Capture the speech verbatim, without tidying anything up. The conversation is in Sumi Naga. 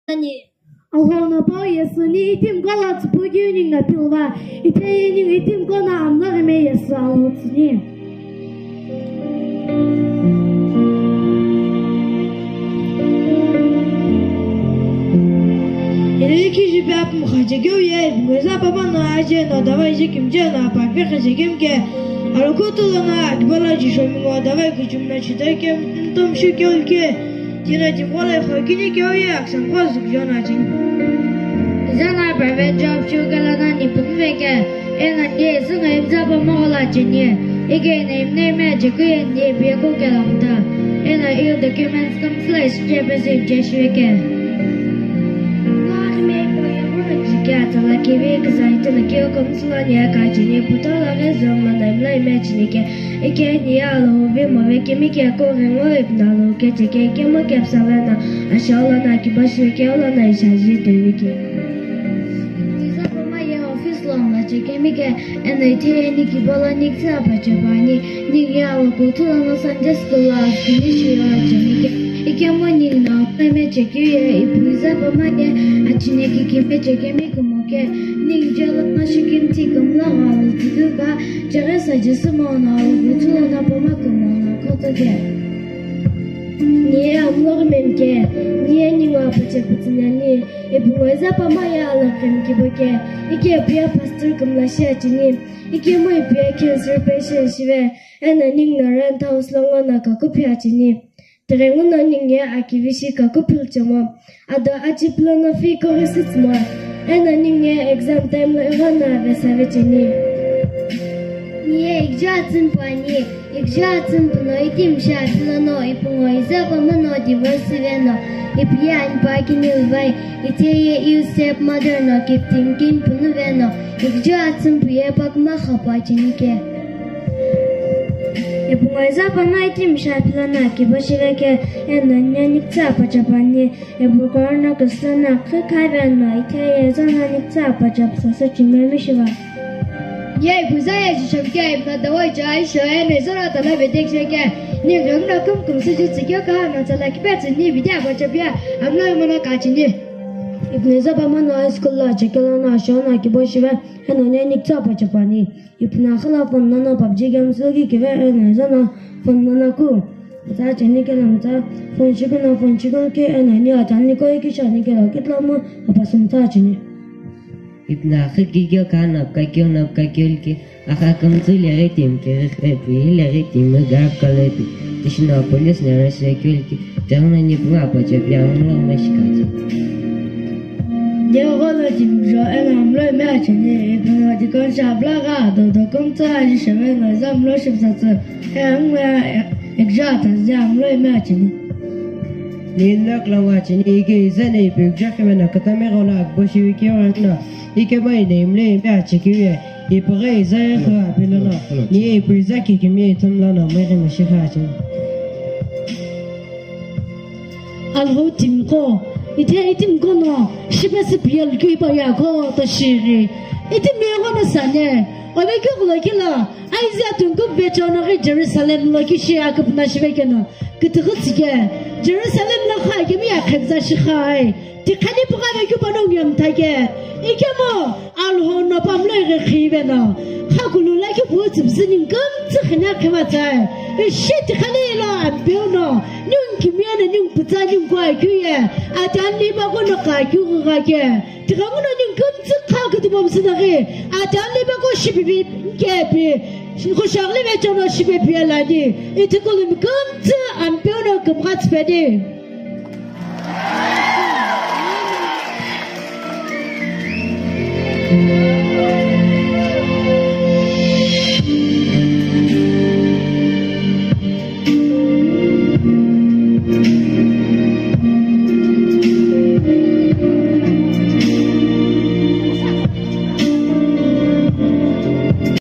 Ani. Alhou no pau Yesuni itimiqo lo tsüpukeu ningu pilva, itheye ningu itimiqo no amloghime Yesu alhou tsüni. Eno ikijipe apumkha chekeu ye, ipi ngoiza pamano aje no davai je kimje no apapikha chekemke, alukutu lono akibala jishomingo davai kuchumna chitoi kem ntomshu keulke. Tina timiqo lo iqhokini keu ye akisam qo zukjo no acheni. Izana private job shiu kelo no ni punu veke, eno ni isunga imza pamagho lo acheni. Ike eno imna ime chekeu ye ni ipi ye kukela kuta. Eno iu documents kümsü lo ishi chepe sui che shiu veke. Lo akhime ipo ye kunu kishike atsala kivi kisa itulu keu kümsü lo ni aka acheni. Puto lo ghi zomlo no imlo ime acheni ke. Ike ni ye Alhou vimove kemi ke kughengu ipi no Alhou kecheke kemu kepsa veno, asho lono akibo shiu ke lono ishaji tuivi ke. Iza pama ye office lo mlache kemi ke, eno itheye ni kibo lo nikitsa pache pani, ni ye Alhou kuthu lono Sunday school lo askini shiu acheni ke. Ikemu ni no ime chekeu ye ipu iza pama ye acheni ke kime chekemi kumo ke, ni jelo no shikimthi kumlo gha lo tutuka, Jaghe sa Jisü mono awu kuthu lono poma kumono kotoke. Ni ye amloghime ke, ni ye ningu apache pütsüni ani, ipu ngoiza pama ye alakhi kibo ke, ike ipu ye pastor kümla shi acheni, ikemu ipu ye cancer patient shive, eno ningu no rent house lo ngo no kaku phi acheni. Tighenguno ningu ye akivishi kaku philchemo, ado achi pülono fee kughi sütsümo, eno ningu ye exam time lo ighono avesave cheni. Ni ye ikija atsüni pu ani, ikija atsüni puno itimi shi apilono ipu ngoiza pamano divorce veno, ipu ye ani pa kini luvai, itheye iu step mother no kiptimi kini punu veno, ikija atsüni pu ye pakuma khapu acheni ke. Ipu ngoiza pama itimi shi apilono akibo shive ke, eno ni ye nikitsa pache pani, ipu corona küsü lono akhi khavi veno, itheye izono nikitsa pache püsa sü chimemi shiva. Ye ipu iza ye jishomi ke, ipu no davai cha isho, eno izono tala vete kisheke, ni vemu no kümküm sü jitsü keu ka no tsala kipetsü ni vide apache pia, amlo imono kacheni. Ipu ngoiza pamano high school lo chekelo no asho no akibo shive, eno ni ye nikitsa pache pani. Ipu no akhila phone lono PUBG game sü kikive, eno izono phone lono ku. Atsa cheni kelo mtsa phone shikino phone shikilo ke, eno ni atani ko iki shani kelo kitlo mo apasü mtsa cheni. Ipu no akhi kikio ka napka kio napka kio ke, akha kümtsü leghi timi keghi khepi leghi timi gap kalepi, tishino police no arrest kio ke. Tengna ni punga apache pia amlo meshikachi. Deo golo timi jo eno amlo ime acheni, ipu no dikon shabla ga do do kümtsü aji sheve no iza amlo shipsatsü, e amlo ikija atazia amlo ime acheni. Ni nok lo ngo acheni, ike iza ne ipu ikija khime no katami golo akbo shivi keu no, ike mai ne imle ime achi keu ye. Ipu ghi iza ye kha apilono, ni ye ipu iza kikimi ithum lono mweghi mishi kha acheni. Alhou timiqo, ithe itimiqo no shipesü piyelu keu ipa ye koto shighi. Itimi ye ghono sane, ove keu ghulo kelo, Isaiah tungku vecho no ghi Jerusalem lo kishi aküpüna shive keno, kütüghü tsike, Jerusalem lo kha kemi ye kheküza shikhai. Tikhani püghave keu panongu ye mtha ke, ikemu Alhou no pamlo ighi khive no, khakulu lakhi pu tsüpüsü ningu kümtsü khina khiva tsa. Ishi tikhani lo Ampeu no, ningu kimiye no ningu pütsa ningu kua keu ye, ati ani pa kono kha keu gha ke, tighenguno ningu kümtsü kha kütümo püsü no ghi, ati ani pa ko shipipi kepi, khushagli vecho no shipepi alani, itikulumi kümtsü Ampeu no kümgha tsüpeni.